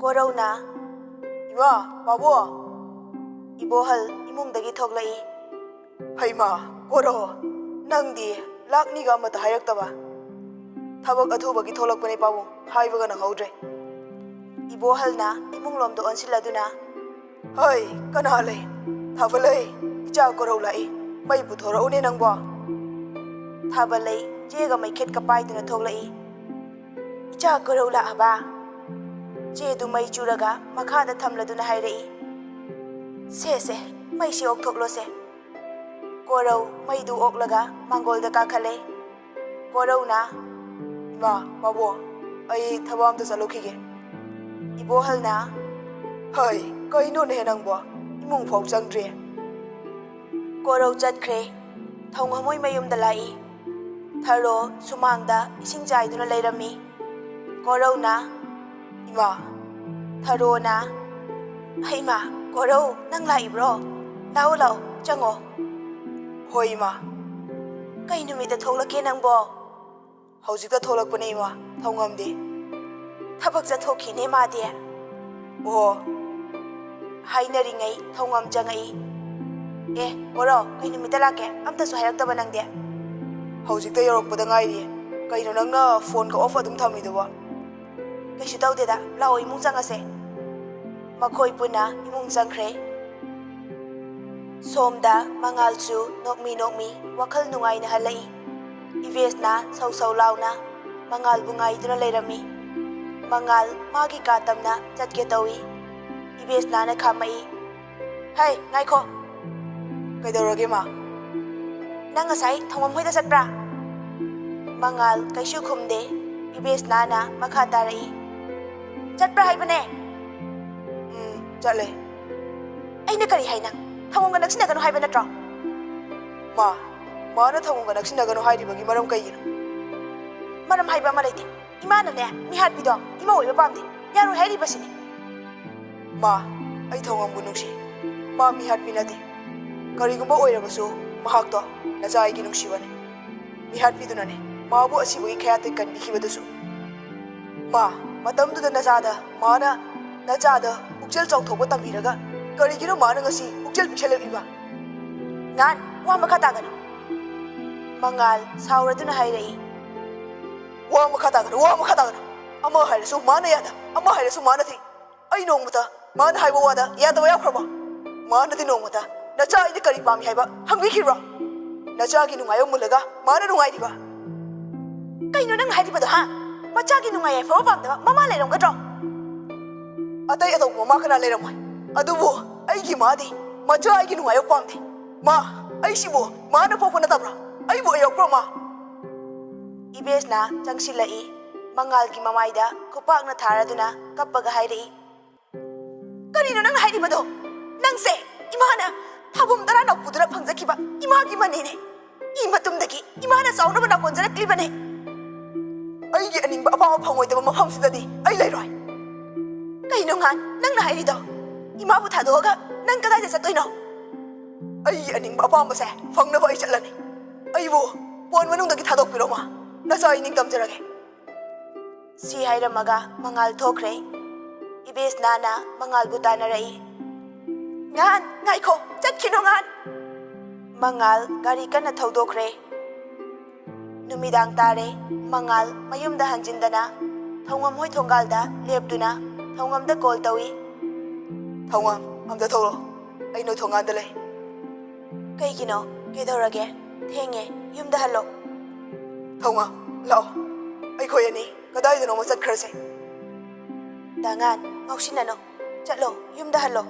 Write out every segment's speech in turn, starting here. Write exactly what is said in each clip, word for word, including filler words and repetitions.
ꯀꯣꯔꯧꯅ, "ꯏꯃꯥ, ꯄꯥꯕꯨꯡ!" ꯏꯕꯣꯍꯜ ꯏꯃꯨꯡꯗꯒꯤ ꯊꯣꯛꯂꯛꯏ꯫ "ꯍꯩꯃꯥ, ꯀꯣꯔꯧ, ꯅꯪꯗꯤ ꯂꯥꯛꯅꯤꯒ ꯑꯃꯠꯇ ꯍꯥꯏꯔꯛꯇꯕ?" "ꯊꯕꯛ ꯑꯊꯨꯕꯒꯤ ꯊꯣꯛꯂꯛꯄꯅꯦ ꯄꯥꯕꯨꯡ, ꯍꯥꯏꯕꯒ ꯅꯪꯍꯧꯗ꯭ꯔꯦ꯫" ꯏꯕꯣꯍꯜꯅ ꯏꯃꯨꯡꯂꯣꯝꯗ ꯑꯣꯟꯁꯤꯜꯂꯗꯨꯅ, "ꯍꯩ, ꯀꯅꯥ ꯂꯩ? ꯊꯥꯕꯂꯩ, ꯏꯆꯥ ꯀꯣꯔꯧ ꯂꯥꯛꯏ꯫ ꯃꯩ ꯄꯨꯊꯣꯔꯛꯎꯅꯦ ꯅꯪꯕꯣ꯫" ꯊꯥꯕꯂꯩ ꯆꯦꯒ ꯃꯩꯈꯦꯠꯀ ꯄꯥꯏꯗꯨꯅ ꯊꯣꯛꯂꯛꯏ꯫ "ꯏꯆꯥ ꯀꯣꯔꯧ ꯂꯥꯛꯑꯕ?" ꯆꯦꯗꯨ ꯃꯩ ꯆꯨꯔꯒ ꯃꯈꯥꯗ ꯊꯝꯂꯗꯨꯅ ꯍꯥꯏꯔꯛꯏ꯫ "ꯁꯦ ꯁꯦ, ꯃꯩꯁꯤ ꯑꯣꯛꯊꯣꯛꯂꯣꯁꯦ꯫" ꯀꯣꯔꯧ ꯃꯩꯗꯨ ꯑꯣꯛꯂꯒ ꯃꯥꯡꯒꯣꯜꯗ ꯀꯥꯈꯠꯂꯦ꯫ ꯀꯣꯔꯧꯅ, "ꯏꯃꯥ, ꯄꯥꯕꯨꯡ, ꯑꯩ ꯊꯕꯛ ꯑꯝꯇ ꯆꯠꯂꯨꯈꯤꯒꯦ꯫" ꯏꯕꯣꯍꯜꯅ, "ꯍꯩ, ꯀꯩꯅꯣꯅꯦꯍꯦ ꯅꯪꯕꯣ? ꯏꯃꯨꯡ ꯐꯥꯎ ꯆꯪꯗ꯭ꯔꯤ꯫" ꯀꯣꯔꯧ ꯆꯠꯈ꯭ꯔꯦ꯫ ꯊꯧꯉꯝꯍꯣꯏ ꯃꯌꯨꯝꯗ ꯂꯥꯛꯏ꯫ ꯊꯔꯣ ꯁꯨꯃꯥꯡꯗ ꯏꯁꯤꯡ ꯆꯥꯏꯗꯨꯅ ꯂꯩꯔꯝꯃꯤ꯫ ꯀꯣꯔꯧꯅ, "ꯏꯃꯥ, ꯊꯔꯣꯅ, ꯍꯩꯃꯥ, ꯀꯣꯔꯧ, ꯅꯪ ꯂꯥꯛꯏꯕ꯭ꯔꯣ? ꯂꯥꯛꯑꯣ, ꯂꯥꯛꯑꯣ, ꯆꯪꯉꯣ꯫" "ꯍꯣꯏ, ꯏꯃꯥ꯫" "ꯀꯩ ꯅꯨꯃꯤꯠꯇ ꯊꯣꯛꯂꯛꯀꯦ ꯅꯪꯕꯣ? ꯍꯧꯖꯤꯛꯇ ꯊꯣꯛꯂꯛꯄꯅꯦ, ꯏꯃꯥ, ꯊꯧꯉꯝꯗꯤ꯫" "ꯊꯕꯛ ꯆꯠꯊꯣꯛꯈꯤꯅꯦ ꯃꯥꯗꯤ꯫" "ꯑꯣ꯫" ꯍꯥꯏꯅꯔꯤꯉꯩ ꯊꯧꯉꯝ ꯆꯪꯉꯛꯏ꯫ "ꯑꯦ, ꯀꯣꯔꯧ, ꯀꯩ ꯅꯨꯃꯤꯠꯇ ꯂꯥꯛꯀꯦ? ꯑꯝꯇꯁꯨ ꯍꯥꯏꯔꯛꯇꯕ ꯅꯪꯗꯤ꯫" "ꯍꯧꯖꯤꯛꯇ ꯌꯧꯔꯛꯄꯗ ꯉꯥꯏꯔꯤꯌꯦ꯫ ꯀꯩꯅꯣ ꯅꯪꯅ ꯐꯣꯟꯒ ꯑꯣꯐ ꯑꯗꯨꯝ ꯊꯝꯃꯤꯗꯨꯕꯣ?" "ꯀꯩꯁꯨ ꯇꯧꯗꯦꯗ, ꯂꯥꯛꯑꯣ, ꯏꯃꯨꯡ ꯆꯪꯉꯁꯦ꯫" ꯃꯈꯣꯏ ꯄꯨꯟꯅ ꯏꯃꯨꯡ ꯆꯪꯈ꯭ꯔꯦ꯫ ꯁꯣꯝꯗ ꯃꯉꯥꯜꯁꯨ ꯅꯣꯛꯃꯤ ꯅꯣꯛꯃꯤ ꯋꯥꯈꯜ ꯅꯨꯡꯉꯥꯏꯅ ꯍꯜꯂꯛꯏ꯫ ꯏꯕꯦꯁꯅ ꯁꯧ ꯁꯧ ꯂꯥꯎꯅ ꯃꯉꯥꯜꯕꯨ ꯉꯥꯏꯗꯨꯅ ꯂꯩꯔꯝꯃꯤ꯫ ꯃꯉꯥꯜ ꯃꯥꯒꯤ ꯀꯥ ꯇꯝꯅ ꯆꯠꯀꯦ ꯇꯧꯏ꯫ ꯏꯕꯦꯁꯅꯥꯅ ꯈꯥꯝꯃꯛꯏ꯫ "ꯍꯩ, ꯉꯥꯏꯈꯣ!" "ꯀꯩꯗꯧꯔꯒꯦ, ꯃꯥ?" "ꯅꯪ ꯉꯁꯥꯏ ꯊꯧꯉꯝ ꯍꯣꯏꯗ ꯆꯠꯄ꯭ꯔꯥ?" ꯃꯉꯥꯜ ꯀꯩꯁꯨ ꯈꯨꯝꯗꯦ꯫ ꯏꯕꯦꯁꯅꯥꯅ ꯃꯈꯥ ꯇꯥꯔꯛꯏ꯫ "ꯆꯠꯄ꯭ꯔꯥ ꯍꯥꯏꯕꯅꯦ?" "ꯎꯝ, ꯆꯠꯂꯦ꯫" "ꯑꯩꯅ ꯀꯔꯤ ꯍꯥꯏ ꯅꯪ? ꯊꯧꯉꯝꯒ ꯅꯛꯁꯤꯟꯅꯒꯅꯨ ꯍꯥꯏꯕ ꯅꯠꯇ꯭ꯔꯣ?" "ꯃꯥ, ꯃꯥꯅ ꯊꯧꯉꯝꯒ ꯅꯛꯁꯤꯟꯅꯒꯅꯨ ꯍꯥꯏꯔꯤꯕꯒꯤ ꯃꯔꯝ ꯀꯩꯒꯤꯅꯣ?" "ꯃꯔꯝ ꯍꯥꯏꯕ ꯑꯃ ꯂꯩꯇꯦ꯫ ꯏꯃꯥꯅꯅꯦ, ꯃꯤꯍꯥꯠꯄꯤꯗꯣ ꯏꯃꯧ ꯑꯣꯏꯕ ꯄꯥꯝꯗꯦ, ꯌꯥꯔꯣꯏ ꯍꯥꯏꯔꯤꯕꯁꯤꯅꯤ꯫" "ꯃꯥ, ꯑꯩ ꯊꯧꯉꯝꯕꯨ ꯅꯨꯡꯁꯤ꯫ ꯃꯥ ꯃꯤꯍꯥꯠꯄꯤ ꯅꯠꯇꯦ꯫ ꯀꯔꯤꯒꯨꯝꯕ ꯑꯣꯏꯔꯕꯁꯨ ꯃꯍꯥꯛꯇꯣ ꯅꯆꯥ ꯑꯩꯒꯤ ꯅꯨꯡꯁꯤꯕꯅꯤ꯫ ꯃꯤꯍꯥꯠꯄꯤꯗꯨꯅꯅꯦ ꯃꯥꯕꯨ ꯑꯁꯤꯕꯒꯤ ꯈꯌꯥꯠꯇ ꯀꯟꯕꯤꯈꯤꯕꯗꯨꯁꯨ꯫ ꯃꯥ, ꯃꯇꯝꯗꯨꯗ ꯅꯆꯥꯗ ꯃꯥꯅ ꯅꯆꯥꯗ ꯄꯨꯛꯆꯦꯜ ꯆꯥꯎꯊꯣꯛꯄ ꯇꯝꯕꯤꯔꯒ ꯀꯔꯤꯒꯤꯅꯣ ꯃꯥꯅ ꯉꯁꯤ ꯄꯨꯛꯆꯦꯜ ꯄꯤꯛꯁꯜꯂꯛꯂꯤꯕ? ꯉꯥꯟ, ꯋꯥ ꯃꯈꯥ ꯇꯥꯒꯅꯨ꯫ ꯃꯉꯥꯜ ꯁꯥꯎꯔꯗꯨꯅ ꯍꯥꯏꯔꯛꯏ꯫ ꯋꯥ ꯃꯈꯥ ꯇꯥꯒꯅꯨ, ꯋꯥ ꯃꯈꯥ ꯇꯥꯒꯅꯨ꯫ ꯑꯃ ꯍꯥꯏꯔꯁꯨ ꯃꯥꯅ ꯌꯥꯗ, ꯑꯃ ꯍꯥꯏꯔꯁꯨ ꯃꯥꯅ ꯊꯤ꯫ ꯑꯩ ꯅꯣꯡꯃꯇ ꯃꯥꯅ ꯍꯥꯏꯕ ꯋꯥꯗ ꯌꯥꯗꯕ ꯌꯥꯎꯈ꯭ꯔꯕ? ꯃꯥꯅꯗꯤ ꯅꯣꯡꯃꯇ "ꯅꯆꯥ ꯑꯩꯅ ꯀꯔꯤ ꯄꯥꯝꯃꯤ ꯍꯥꯏꯕ ꯍꯪꯕꯤꯈꯤꯕ꯭ꯔꯣ?" ꯅꯆꯥꯒꯤ ꯅꯨꯡꯉꯥꯏꯕ ꯃꯨꯜꯂꯒ ꯃꯥꯅ ꯅꯨꯡꯉꯥꯏꯔꯤꯕ? ꯀꯩꯅꯣ ꯅꯪ ꯍꯥꯏꯔꯤꯕꯗꯣ, ꯍꯥ? ꯃꯆꯥꯒꯤ ꯅꯨꯡꯉꯥꯏ ꯌꯥꯏꯐꯕ ꯄꯥꯝꯗꯕ ꯃꯃꯥ ꯂꯩꯔꯝꯒꯗ꯭ꯔꯣ? ꯑꯇꯩ ꯑꯇꯣꯞꯄ ꯃꯃꯥ ꯀꯅꯥ ꯂꯩꯔꯝꯃꯣꯏ? ꯑꯗꯨꯕꯨ ꯑꯩꯒꯤ ꯃꯥꯗꯤ ꯃꯆꯥ ꯑꯩꯒꯤ ꯅꯨꯡꯉꯥꯏꯕ ꯄꯥꯝꯗꯦ꯫ ꯃꯥ, ꯑꯩꯁꯤꯕꯨ ꯃꯥꯅ ꯄꯣꯛꯄ ꯅꯠꯇꯕ꯭ꯔꯥ? ꯑꯩꯕꯨ ꯑꯌꯣꯛꯄ꯭ꯔꯣ ꯃꯥ? ꯏꯕꯦꯁꯅ ꯆꯪꯁꯤꯜꯂꯛꯏ꯫ ꯃꯉꯥꯜꯒꯤ ꯃꯃꯥꯏꯗ ꯈꯨꯄꯥꯛꯅ ꯊꯥꯔꯗꯨꯅ ꯀꯞꯄꯒ ꯍꯥꯏꯔꯛꯏ, "ꯀꯔꯤꯅꯣ ꯅꯪꯅ ꯍꯥꯏꯔꯤꯕꯗꯣ? ꯅꯪꯁꯦ ꯏꯃꯥꯅ ꯊꯥꯕꯨꯝ ꯇꯔꯥ ꯅꯥꯎꯄꯨꯗꯨꯅ ꯐꯪꯖꯈꯤꯕ ꯏꯃꯥꯒꯤ ꯃꯅꯤꯅꯦ꯫ ꯏ ꯃꯇꯨꯝꯗꯒꯤ ꯏꯃꯥꯅ ꯆꯥꯎꯅꯕ ꯅꯥꯀꯣꯟꯖꯔꯛꯂꯤꯕꯅꯦ꯫ ꯑꯩꯒꯤ ꯑꯅꯤꯡꯕ ꯑꯄꯥꯝꯕ ꯐꯪꯉꯣꯏꯗꯕ ꯃꯐꯝꯁꯤꯗꯗꯤ ꯑꯩ ꯂꯩꯔꯣꯏ꯫" "ꯀꯩꯅꯣ ꯉꯥꯟ ꯅꯪꯅ ꯍꯥꯏꯔꯤꯗꯣ? ꯏꯃꯥꯕꯨ ꯊꯥꯗꯣꯛꯑꯒ ꯅꯪ ꯀꯗꯥꯏꯗ ꯆꯠꯇꯣꯏꯅꯣ?" "ꯑꯩꯒꯤ ꯑꯅꯤꯡꯕ ꯑꯄꯥꯝꯕꯁꯦ ꯐꯪꯅꯕ ꯑꯩ ꯆꯠꯂꯅꯤ꯫ ꯑꯩꯕꯨ ꯄꯣꯟ ꯃꯅꯨꯡꯗꯒꯤ ꯊꯥꯗꯣꯛꯄꯤꯔꯣ ꯃꯥ꯫ ꯅꯆꯥ ꯑꯩ ꯅꯤꯡꯇꯝꯖꯔꯒꯦ꯫" ꯁꯤ ꯍꯥꯏꯔꯝꯃꯒ ꯃꯉꯥꯜ ꯊꯣꯛꯈ꯭ꯔꯦ꯫ ꯏꯕꯦꯁꯅꯥꯅ ꯃꯉꯥꯜꯕꯨ ꯇꯥꯟꯅꯔꯛꯏ꯫ "ꯉꯥꯟ, ꯉꯥꯏꯈꯣ, ꯆꯠꯈꯤꯅꯨ ꯉꯥꯟ!" ꯃꯉꯥꯜ ꯒꯥꯔꯤ ꯀꯟꯅ ꯊꯧꯗꯣꯛꯈ꯭ꯔꯦ꯫ ꯅꯨꯃꯤꯗꯥꯡ ꯇꯥꯔꯦ꯫ ꯃꯉꯥꯜ ꯃꯌꯨꯝꯗ ꯍꯟꯖꯤꯟꯗꯅ ꯊꯧꯉꯝ ꯍꯣꯏ ꯊꯣꯡꯒꯥꯜꯗ ꯂꯦꯞꯇꯨꯅ ꯊꯧꯉꯝꯗ ꯀꯣꯜ ꯇꯧꯏ꯫ "ꯊꯧꯉꯝ, ꯑꯝꯇ ꯊꯣꯛꯂꯛꯑꯣ꯫ ꯑꯩ ꯅꯣꯏ ꯊꯣꯡꯒꯥꯟꯗ ꯂꯩ꯫" "ꯀꯩꯒꯤꯅꯣ? ꯀꯩꯗꯧꯔꯒꯦ? ꯊꯦꯡꯉꯦ, ꯌꯨꯝꯗ ꯍꯜꯂꯣ꯫" "ꯊꯧꯉꯝ, ꯂꯥꯛꯑꯣ꯫ ꯑꯩꯈꯣꯏ ꯑꯅꯤ ꯀꯗꯥꯏꯗꯅꯣꯃ ꯆꯠꯈ꯭ꯔꯁꯦ꯫" "ꯗꯥ ꯉꯥꯟ, ꯉꯥꯎꯁꯤꯟꯅꯅꯨ꯫ ꯆꯠꯂꯣ, ꯌꯨꯝꯗ ꯍꯜꯂꯣ꯫"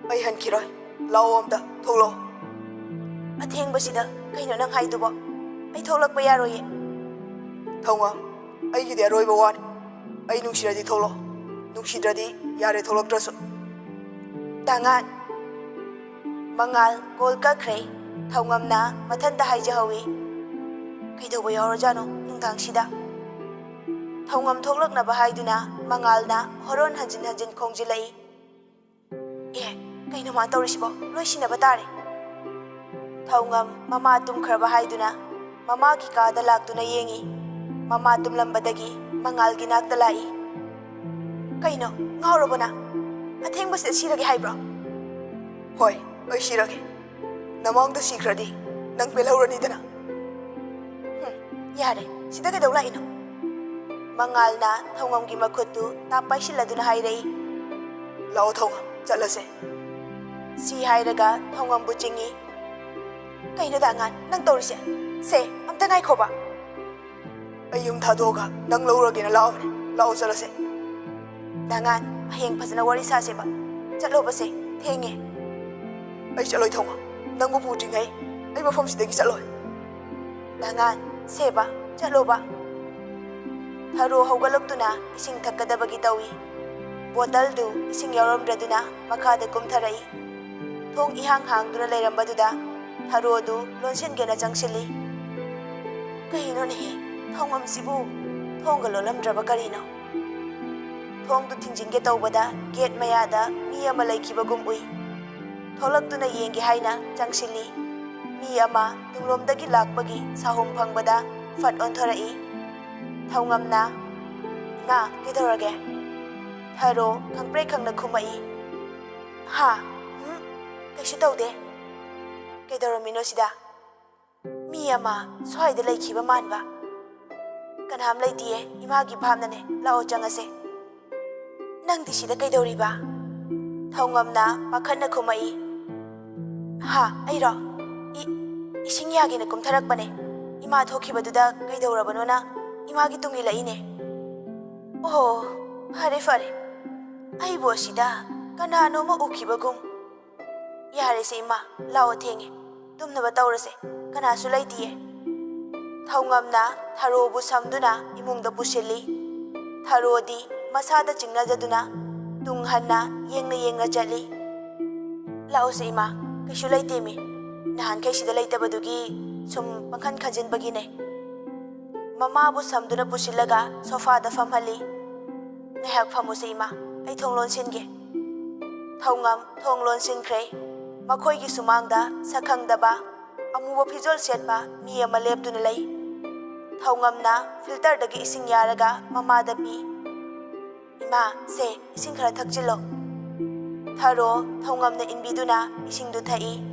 "ꯑꯩ ꯍꯟꯈꯤꯔꯣꯏ꯫ ꯂꯥꯛꯑꯣ, ꯑꯝꯇ ꯊꯣꯛꯂꯛꯑꯣ꯫" "ꯑꯊꯦꯡꯕꯁꯤꯗ ꯀꯩꯅꯣ ꯅꯪ ꯍꯥꯏꯗꯨꯕꯣ? ꯑꯩ ꯊꯣꯛꯂꯛꯄ ꯌꯥꯔꯣꯏꯌꯦ꯫" "ꯊꯧꯉꯝ, ꯑꯩꯒꯤꯗꯤ ꯑꯔꯣꯏꯕ ꯋꯥꯅꯤ꯫ ꯑꯩ ꯅꯨꯡꯁꯤꯔꯗꯤ ꯊꯣꯛꯂꯛꯑꯣ, ꯅꯨꯡꯁꯤꯗ꯭ꯔꯗꯤ ꯌꯥꯔꯦ ꯊꯣꯛꯂꯛꯇ꯭ꯔꯁꯨ꯫" "ꯗꯥ ꯉꯥꯟ꯫" ꯃꯉꯥꯜ ꯀꯣꯜ ꯀꯛꯈ꯭ꯔꯦ꯫ ꯊꯧꯉꯝꯅ ꯃꯊꯟꯇ ꯍꯥꯏꯖꯍꯧꯏ, "ꯀꯩꯗꯧꯕ ꯌꯥꯎꯔꯖꯥꯠꯅꯣ ꯅꯨꯡꯗꯥꯡꯁꯤꯗ?" ꯊꯧꯉꯝ ꯊꯣꯛꯂꯛꯅꯕ ꯍꯥꯏꯗꯨꯅ ꯃꯉꯥꯜꯅ ꯍꯣꯔꯣꯟ ꯍꯟꯖꯤꯟ ꯍꯟꯖꯤꯟ ꯈꯣꯡꯖꯤꯜꯂꯛꯏ꯫ "ꯑꯦ, ꯀꯩꯅꯣ ꯃꯥ ꯇꯧꯔꯤꯁꯤꯕꯣ? ꯂꯣꯏ ꯁꯤꯟꯅꯕ ꯇꯥꯔꯦ꯫" ꯊꯧꯉꯝ ꯃꯃꯥ ꯇꯨꯝꯈ꯭ꯔꯕ ꯍꯥꯏꯗꯨꯅ ꯃꯃꯥꯒꯤ ꯀꯥꯗ ꯂꯥꯛꯇꯨꯅ ꯌꯦꯡꯏ꯫ ꯃꯃꯥ ꯇꯨꯝꯂꯝꯕꯗꯒꯤ ꯃꯉꯥꯜꯒꯤ ꯅꯥꯛꯇ ꯂꯥꯛꯏ꯫ "ꯀꯩꯅꯣ, ꯉꯥꯎꯔꯕꯣ ꯅꯪ? ꯑꯊꯦꯡꯕꯁꯤꯗ ꯁꯤꯔꯒꯦ ꯍꯥꯏꯕ꯭ꯔꯣ? ꯍꯣꯏ, ꯑꯩ ꯁꯤꯔꯒꯦ꯫ ꯅꯃꯥꯡꯗ ꯁꯤꯈ꯭ꯔꯗꯤ ꯅꯪ ꯄꯦꯜꯍꯧꯔꯅꯤꯗꯅ꯫ ꯍꯨꯝ, ꯌꯥꯔꯦ, ꯁꯤꯗ ꯀꯩꯗꯧ ꯂꯥꯛꯏꯅꯣ? ꯃꯉꯥꯜꯅ ꯊꯧꯉꯝꯒꯤ ꯃꯈꯨꯠꯇꯨ ꯇꯥꯞ ꯄꯥꯏꯁꯤꯜꯂꯗꯨꯅ ꯍꯥꯏꯔꯛꯏ꯫ ꯂꯥꯛꯑꯣ ꯊꯧꯉꯝ, ꯆꯠꯂꯁꯦ꯫ ꯁꯤ ꯍꯥꯏꯔꯒ ꯊꯧꯉꯝꯕꯨ ꯆꯤꯡꯏ꯫ ꯀꯩꯅꯣ ꯗꯥꯉꯥꯟ, ꯅꯪ ꯇꯧꯔꯤꯁꯦ? ꯁꯦ, ꯑꯝꯇ ꯉꯥꯏꯈꯣꯕ꯫ ꯑꯩ ꯌꯨꯝ ꯊꯥꯗꯣꯛꯑꯒ ꯅꯪ ꯂꯧꯔꯒꯦꯅ ꯂꯥꯛꯑꯕꯅꯦ꯫ ꯂꯥꯛꯑꯣ ꯆꯠꯂꯁꯦ꯫ ꯗꯥꯉꯥꯟ, ꯍꯌꯦꯡ ꯐꯖꯅ ꯋꯥꯔꯤ ꯁꯥꯁꯦꯕ꯫ ꯆꯠꯂꯣꯕꯁꯦ, ꯊꯦꯡꯉꯦ꯫ ꯑꯩ ꯆꯠꯂꯣꯏ ꯊꯧꯉꯝ꯫ ꯅꯪꯕꯨ ꯄꯨꯗ꯭ꯔꯤꯉꯩ ꯑꯩ ꯃꯐꯝꯁꯤꯗꯒꯤ ꯆꯠꯂꯣꯏ꯫ ꯗꯥꯉꯥꯟ, ꯁꯦꯕ, ꯆꯠꯂꯣꯕ꯫ ꯊꯔꯣ ꯍꯧꯒꯠꯂꯛꯇꯨꯅ ꯏꯁꯤꯡ ꯊꯛꯀꯗꯕꯒꯤ ꯇꯧꯏ꯫ ꯕꯣꯇꯜꯗꯨ ꯏꯁꯤꯡ ꯌꯥꯎꯔꯝꯗ꯭ꯔꯗꯨꯅ ꯃꯈꯥꯗ ꯀꯨꯝꯊꯔꯛꯏ꯫ ꯊꯣꯡ ꯏꯍꯥꯡ ꯍꯥꯡꯗꯨꯅ ꯂꯩꯔꯝꯕꯗꯨꯗ ꯊꯔꯣꯗꯨ ꯂꯣꯟꯁꯤꯟꯒꯦꯅ ꯆꯪꯁꯤꯜꯂꯤ꯫ ꯀꯩꯅꯣꯅꯦꯍꯦ, ꯊꯧꯉꯝꯁꯤꯕꯨ ꯊꯣꯡꯒ ꯂꯣꯜꯂꯝꯗ꯭ꯔꯕ ꯀꯔꯤꯅꯣ? ꯊꯣꯡꯗꯨ ꯊꯤꯡꯖꯤꯟꯒꯦ ꯇꯧꯕꯗ ꯒꯦꯠ ꯃꯌꯥꯗ ꯃꯤ ꯑꯃ ꯂꯩꯈꯤꯕꯒꯨꯝ ꯎꯏ꯫ ꯊꯣꯛꯂꯛꯇꯨꯅ ꯌꯦꯡꯒꯦ ꯍꯥꯏꯅ ꯆꯪꯁꯤꯜꯂꯤ꯫ ꯃꯤ ꯑꯃ ꯇꯨꯡꯂꯣꯝꯗꯒꯤ ꯂꯥꯛꯄꯒꯤ ꯁꯥꯍꯨꯝ ꯐꯪꯕꯗ ꯐꯠ ꯑꯣꯟꯊꯣꯔꯛꯏ꯫ ꯊꯧꯉꯝꯅ, "ꯏꯃꯥ, ꯀꯩꯗꯧꯔꯒꯦ?" ꯊꯔꯣ ꯈꯪꯄ꯭ꯔꯦꯛ ꯈꯪꯅ ꯈꯨꯝꯃꯛꯏ꯫ "ꯍꯥ? ꯎꯝ, ꯀꯩꯁꯨ ꯇꯧꯗꯦ꯫ ꯀꯩꯗꯧꯔꯝꯃꯤꯅꯣ ꯁꯤꯗ?" "ꯃꯤ ꯑꯃ ꯁ꯭ꯋꯥꯏꯗ ꯂꯩꯈꯤꯕ ꯃꯥꯟꯕ꯫" "ꯀꯅꯥꯝ ꯂꯩꯇꯤꯌꯦ, ꯏꯃꯥꯒꯤ ꯚꯥꯞꯅꯅꯦ꯫ ꯂꯥꯛꯑꯣ, ꯆꯪꯉꯁꯦ꯫" "ꯅꯪꯗꯤ ꯁꯤꯗ ꯀꯩꯗꯧꯔꯤꯕ?" ꯊꯧꯉꯝꯅ ꯄꯥꯈꯠꯅ ꯈꯨꯝꯃꯛꯏ꯫ "ꯍꯥ, ꯑꯩꯔꯣ? ꯏ-, ꯏꯁꯤꯡ ꯌꯥꯒꯦꯅ ꯀꯨꯝꯊꯔꯛꯄꯅꯦ꯫ ꯏꯃꯥ ꯊꯣꯛꯈꯤꯕꯗꯨꯗ ꯀꯩꯗꯧꯔꯕꯅꯣꯅ ꯏꯃꯥꯒꯤ ꯇꯨꯡ ꯏꯜꯂꯛꯏꯅꯦ꯫" "ꯑꯣ, ꯐꯔꯦ, ꯐꯔꯦ꯫ ꯑꯩꯕꯨ ꯑꯁꯤꯗ ꯀꯅꯥꯅꯣꯝꯃ ꯎꯈꯤꯕꯒꯨꯝ꯫ ꯌꯥꯔꯦꯁꯦ ꯏꯃꯥ, ꯂꯥꯛꯑꯣ, ꯊꯦꯡꯉꯦ꯫ ꯇꯨꯝꯅꯕ ꯇꯧꯔꯁꯦ, ꯀꯅꯥꯁꯨ ꯂꯩꯇꯤꯌꯦ꯫" ꯊꯧꯉꯝꯅ ꯊꯔꯣꯕꯨ ꯁꯝꯗꯨꯅ ꯏꯃꯨꯡꯗ ꯄꯨꯁꯤꯜꯂꯤ꯫ ꯊꯔꯣꯗꯤ ꯃꯁꯥꯗ ꯆꯤꯡꯅꯖꯗꯨꯅ ꯇꯨꯡ ꯍꯟꯅ ꯌꯦꯡꯅ ꯌꯦꯡꯅ ꯆꯠꯂꯤ꯫ "ꯂꯥꯛꯑꯣꯁꯦ ꯏꯃꯥ, ꯀꯩꯁꯨ ꯂꯩꯇꯦꯃꯤ꯫ ꯅꯍꯥꯟꯈꯩ ꯁꯤꯗ ꯂꯩꯇꯕꯗꯨꯒꯤ ꯁꯨꯝ ꯄꯪꯈꯟ ꯈꯟꯖꯤꯟꯕꯒꯤꯅꯦ꯫" ꯃꯃꯥꯕꯨ ꯁꯝꯗꯨꯅ ꯄꯨꯁꯤꯜꯂꯒ ꯁꯣꯐꯥꯗ ꯐꯝꯍꯜꯂꯤ꯫ "ꯉꯥꯏꯍꯥꯛ ꯐꯝꯃꯨꯁꯦ ꯏꯃꯥ, ꯑꯩ ꯊꯣꯡ ꯂꯣꯟꯁꯤꯟꯒꯦ꯫" ꯊꯧꯉꯝ ꯊꯣꯡ ꯂꯣꯟꯁꯤꯟꯈ꯭ꯔꯦ꯫ ꯃꯈꯣꯏꯒꯤ ꯁꯨꯃꯥꯡꯗ ꯁꯛꯈꯪꯗꯕ ꯑꯃꯨꯕ ꯐꯤꯖꯣꯜ ꯁꯦꯠꯄ ꯃꯤ ꯑꯃ ꯂꯦꯞꯇꯨꯅ ꯂꯩ꯫ ꯊꯧꯉꯝꯅ ꯐꯤꯜꯇꯔꯗꯒꯤ ꯏꯁꯤꯡ ꯌꯥꯔꯒ ꯃꯃꯥꯗ ꯄꯤ꯫ ꯏꯃꯥ, ꯁꯦ, ꯏꯁꯤꯡ ꯈꯔ ꯊꯛꯆꯤꯜꯂꯣ꯫ ꯊꯔꯣ ꯊꯧꯉꯝꯅ ꯏꯟꯕꯤꯗꯨꯅ ꯏꯁꯤꯡꯗꯨ ꯊꯛꯏ꯫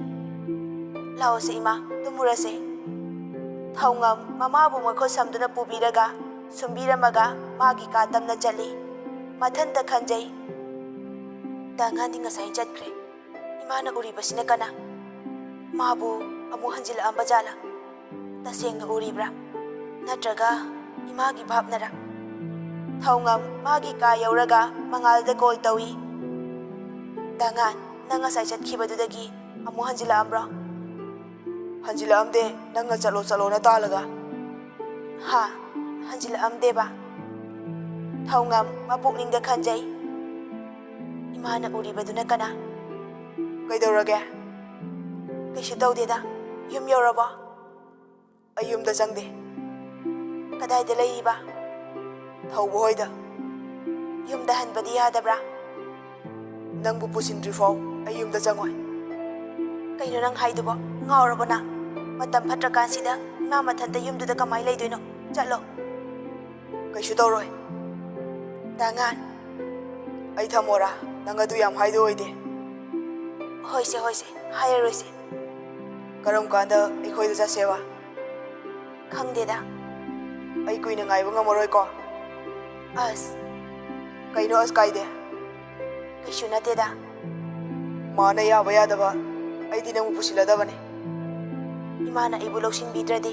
ꯂꯥꯛꯑꯣꯁꯦ ꯏꯃꯥ, ꯇꯨꯝꯃꯨꯔꯁꯦ꯫ ꯊꯧꯉꯝ ꯃꯃꯥꯕꯨ ꯃꯈꯨꯠ ꯁꯝꯗꯨꯅ ꯄꯨꯕꯤꯔꯒ ꯁꯨꯝꯕꯤꯔꯝꯃꯒ ꯃꯥꯒꯤ ꯀꯥ ꯇꯝꯅ ꯆꯠꯂꯤ꯫ ꯃꯊꯟꯇ ꯈꯟꯖꯩ, "ꯗꯥ ꯉꯥꯟꯗꯤ ꯉꯁꯥꯏ ꯆꯠꯈ꯭ꯔꯦ꯫ ꯏꯃꯥꯅ ꯎꯔꯤꯕꯁꯤꯅ ꯀꯅꯥ? ꯃꯥꯕꯨ ꯑꯃꯨꯛ ꯍꯟꯖꯤꯜꯂꯛꯑꯝꯕ ꯖꯥꯠꯂꯥ? ꯇꯁꯦꯡꯅ ꯎꯔꯤꯕ꯭ꯔꯥ? ꯅꯠꯇ꯭ꯔꯒ ꯏꯃꯥꯒꯤ ꯚꯥꯞꯅꯔꯥ?" ꯊꯧꯉꯝ ꯃꯥꯒꯤ ꯀꯥ ꯌꯧꯔꯒ ꯃꯉꯥꯜꯗ ꯀꯣꯜ ꯇꯧꯏ꯫ "ꯗꯥ ꯉꯥꯟ, ꯅꯪ ꯉꯁꯥꯏ ꯆꯠꯈꯤꯕꯗꯨꯗꯒꯤ ꯑꯃꯨꯛ ꯍꯟꯖꯤꯜꯂꯛꯑꯝꯕ꯭ꯔꯣ?" "ꯍꯟꯖꯤꯜꯂꯛꯑꯝꯗꯦ, ꯅꯪꯅ ꯆꯠꯂꯣ ꯆꯠꯂꯣꯅ ꯇꯥꯜꯂꯒ?" "ꯍꯥ? ꯍꯟꯖꯤꯜꯂꯛꯑꯝꯗꯦꯕ?" ꯊꯧꯉꯝ ꯃꯄꯨꯛꯅꯤꯡꯗ ꯈꯟꯖꯩ, "ꯏꯃꯥꯅ ꯎꯔꯤꯕꯗꯨꯅ ꯀꯅꯥ?" "ꯀꯩꯗꯧꯔꯒꯦ?" "ꯀꯩꯁꯨ ꯇꯧꯗꯦꯗ꯫ ꯌꯨꯝ ꯌꯧꯔꯕꯣ?" "ꯑꯩ ꯌꯨꯝꯗ ꯆꯪꯗꯦ꯫" "ꯀꯗꯥꯏꯗ ꯂꯩꯔꯤꯕ?" "ꯊꯧꯕ ꯍꯣꯏꯗ꯫" "ꯌꯨꯝꯗ ꯍꯟꯕꯗꯤ ꯌꯥꯗꯕ꯭ꯔꯥ?" "ꯅꯪꯕꯨ ꯄꯨꯁꯤꯟꯗ꯭ꯔꯤꯐꯥꯎ ꯑꯩ ꯌꯨꯝꯗ ꯆꯪꯉꯣꯏ꯫" "ꯀꯩꯅꯣ ꯅꯪ ꯍꯥꯏꯗꯨꯕꯣ? ꯉꯥꯎꯔꯕꯣ ꯅꯪ? ꯃꯇꯝ ꯐꯠꯇ꯭ꯔꯀꯥꯟꯁꯤꯗ ꯏꯃꯥ ꯃꯊꯟꯇ ꯌꯨꯝꯗꯨꯗ ꯀꯃꯥꯏ ꯂꯩꯗꯣꯏꯅꯣ? ꯆꯠꯂꯣ꯫" "ꯀꯩꯁꯨ ꯇꯧꯔꯣꯏ꯫" "ꯗꯥ ꯉꯥꯟ꯫" "ꯑꯩ ꯊꯝꯃꯣꯔꯥ? ꯅꯪ ꯑꯗꯨ ꯌꯥꯝ ꯍꯥꯏꯗꯣ ꯑꯣꯏꯗꯦ꯫" "ꯍꯣꯏꯁꯦ, ꯍꯣꯏꯁꯦ, ꯍꯥꯏꯔꯔꯣꯏꯁꯦ꯫" "ꯀꯔꯝ ꯀꯥꯟꯗ ꯑꯩꯈꯣꯏꯗ ꯆꯠꯁꯦꯕ?" "ꯈꯪꯗꯦꯗ꯫" "ꯑꯩ ꯀꯨꯏꯅ ꯉꯥꯏꯕ ꯉꯝꯃꯔꯣꯏꯀꯣ꯫" "ꯑꯁ꯫" "ꯀꯩꯅꯣ ꯑꯁ ꯀꯥꯏꯗꯦ?" "ꯀꯩꯁꯨ ꯅꯠꯇꯦꯗ꯫" "ꯃꯥꯅ ꯌꯥꯕ ꯌꯥꯗꯕ, ꯑꯩꯗꯤ ꯅꯪꯕꯨ ꯄꯨꯁꯤꯜꯂꯗꯕꯅꯤ꯫" "ꯏꯃꯥꯅ ꯑꯩꯕꯨ ꯂꯧꯁꯤꯟꯕꯤꯗ꯭ꯔꯗꯤ?"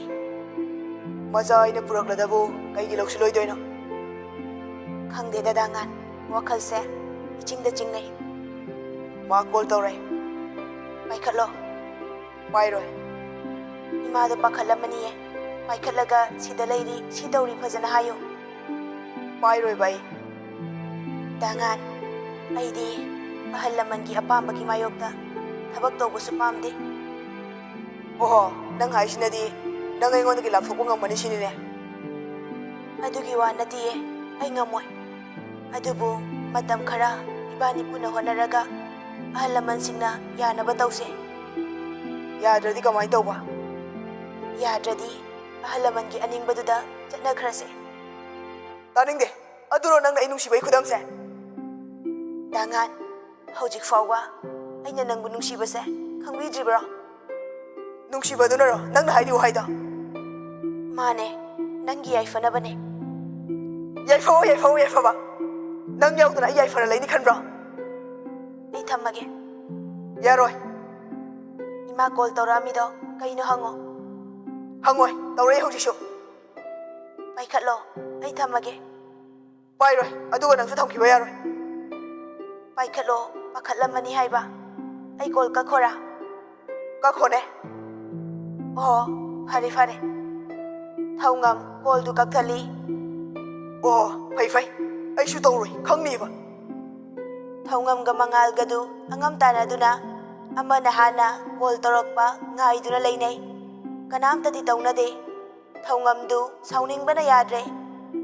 "ꯃꯆꯥ ꯑꯩꯅ ꯄꯨꯔꯛꯂꯗꯕꯨ ꯀꯩꯒꯤ ꯂꯧꯁꯤꯜꯂꯣꯏꯗꯣꯏꯅꯣ?" "ꯈꯪꯗꯦꯗ ꯗꯥ ꯉꯥꯟ, ꯋꯥꯈꯜꯁꯦ ꯏꯆꯤꯡꯗ ꯆꯤꯡꯅꯩ꯫" "ꯃꯥ ꯀꯣꯜ ꯇꯧꯔꯦ꯫" "ꯄꯥꯏꯈꯠꯂꯣ꯫" "ꯄꯥꯏꯔꯣꯏ꯫" "ꯏꯃꯥꯗꯣ ꯄꯥꯈꯠꯂꯝꯃꯅꯤꯌꯦ꯫ ꯄꯥꯏꯈꯠꯂꯒ ꯁꯤꯗ ꯂꯩꯔꯤ, ꯁꯤ ꯇꯧꯔꯤ ꯐꯖꯅ ꯍꯥꯏꯌꯨ꯫" "ꯄꯥꯏꯔꯣꯏꯕ ꯑꯩ꯫" "ꯗꯥ ꯉꯥꯟ, ꯑꯩꯗꯤ ꯑꯍꯜ ꯂꯃꯟꯒꯤ ꯑꯄꯥꯝꯕꯒꯤ ꯃꯥꯌꯣꯛꯇ ꯊꯕꯛ ꯇꯧꯕꯁꯨ ꯄꯥꯝꯗꯦ꯫" "ꯑꯣꯍꯣ, ꯅꯪ ꯍꯥꯏꯁꯤꯅꯗꯤ ꯅꯪ ꯑꯩꯉꯣꯟꯗꯒꯤ ꯂꯥꯞꯊꯣꯛꯄ ꯉꯝꯃꯅꯤ ꯁꯤꯅꯤꯅꯦ?" "ꯑꯗꯨꯒꯤ ꯋꯥ ꯅꯠꯇꯤꯌꯦ, ꯑꯩ ꯉꯝꯃꯣꯏ꯫ ꯑꯗꯨꯕꯨ ꯃꯇꯝ ꯈꯔ ꯏꯕꯥꯅꯤ ꯄꯨꯟꯅ ꯍꯣꯠꯅꯔꯒ ꯑꯍꯜ ꯂꯃꯟꯁꯤꯡꯅ ꯌꯥꯅꯕ ꯇꯧꯁꯦ꯫" "ꯌꯥꯗ꯭ꯔꯗꯤ ꯀꯃꯥꯏꯅ ꯇꯧꯕ?" "ꯌꯥꯗ꯭ꯔꯗꯤ ꯑꯍꯜ ꯂꯃꯟꯒꯤ ꯑꯅꯤꯡꯕꯗꯨꯗ ꯆꯠꯅꯈ꯭ꯔꯁꯦ꯫" "ꯇꯥꯅꯤꯡꯗꯦ꯫ ꯑꯗꯨꯔꯣ ꯅꯪꯅ ꯑꯩ ꯅꯨꯡꯁꯤꯕꯒꯤ ꯈꯨꯗꯝꯁꯦ? ꯗꯥꯉꯥꯟ, ꯍꯧꯖꯤꯛ ꯐꯥꯎꯕ ꯑꯩꯅ ꯅꯪꯕꯨ ꯅꯨꯡꯁꯤꯕꯁꯦ ꯈꯪꯕꯤꯗ꯭ꯔꯤꯕ꯭ꯔꯣ? ꯅꯨꯡꯁꯤꯕꯗꯨꯅꯔꯣ ꯅꯪꯅ ꯍꯥꯏꯔꯤ ꯋꯥꯍꯩꯗꯣ? ꯃꯥꯅꯦ, ꯅꯪꯒꯤ ꯌꯥꯏꯐꯅꯕꯅꯦ꯫ ꯌꯥꯏꯐꯧ, ꯌꯥꯏꯐꯧ, ꯌꯥꯏꯐꯕ꯫ ꯅꯪ ꯌꯥꯎꯗꯅ ꯑꯩ ꯌꯥꯏꯐꯅ ꯂꯩꯅꯤ ꯈꯟꯕ꯭ꯔꯣ? ꯑꯩ ꯊꯝꯃꯒꯦ꯫ ꯌꯥꯔꯣꯏ꯫ ꯏꯃꯥ ꯀꯣꯜ ꯇꯧꯔꯛꯑꯝꯃꯤꯗꯣ ꯀꯩꯅꯣ ꯍꯪꯉꯣ꯫ ꯍꯪꯉꯣꯏ, ꯇꯧꯔꯛꯑꯦ ꯍꯧꯖꯤꯛꯁꯨ꯫ ꯄꯥꯏꯈꯠꯂꯣ, ꯑꯩ ꯊꯝꯃꯒꯦ꯫ ꯄꯥꯏꯔꯣꯏ, ꯑꯗꯨꯒ ꯅꯪꯁꯨ ꯊꯝꯈꯤꯕ ꯌꯥꯔꯣꯏ꯫ ꯄꯥꯏꯈꯠꯂꯣ, ꯄꯥꯈꯠꯂꯝꯃꯅꯤ ꯍꯥꯏꯕ꯫ ꯑꯩ ꯀꯣꯜ ꯀꯛꯈꯣꯔꯥ? ꯀꯛꯈꯣꯅꯦ꯫ ꯑꯣ, ꯐꯔꯦ, ꯐꯔꯦ꯫ ꯊꯧꯉꯝ ꯀꯣꯜꯗꯨ ꯀꯛꯊꯠꯂꯤ꯫ ꯑꯣ, ꯐꯩ, ꯐꯩ꯫ ꯑꯩꯁꯨ ꯇꯧꯔꯣꯏ, ꯈꯪꯅꯤꯕ꯫ ꯊꯧꯉꯝꯒ ꯃꯉꯥꯜꯒꯗꯨ ꯑꯉꯝ ꯇꯥꯟꯅꯗꯨꯅ ꯑꯃꯅ ꯍꯥꯟꯅ ꯀꯣꯜ ꯇꯧꯔꯛꯄ ꯉꯥꯏꯗꯨꯅ ꯂꯩꯅꯩ꯫ ꯀꯅꯥꯝꯇꯗꯤ ꯇꯧꯅꯗꯦ꯫ ꯊꯧꯉꯝꯗꯨ ꯁꯥꯎꯅꯤꯡꯕꯅ ꯌꯥꯗ꯭ꯔꯦ꯫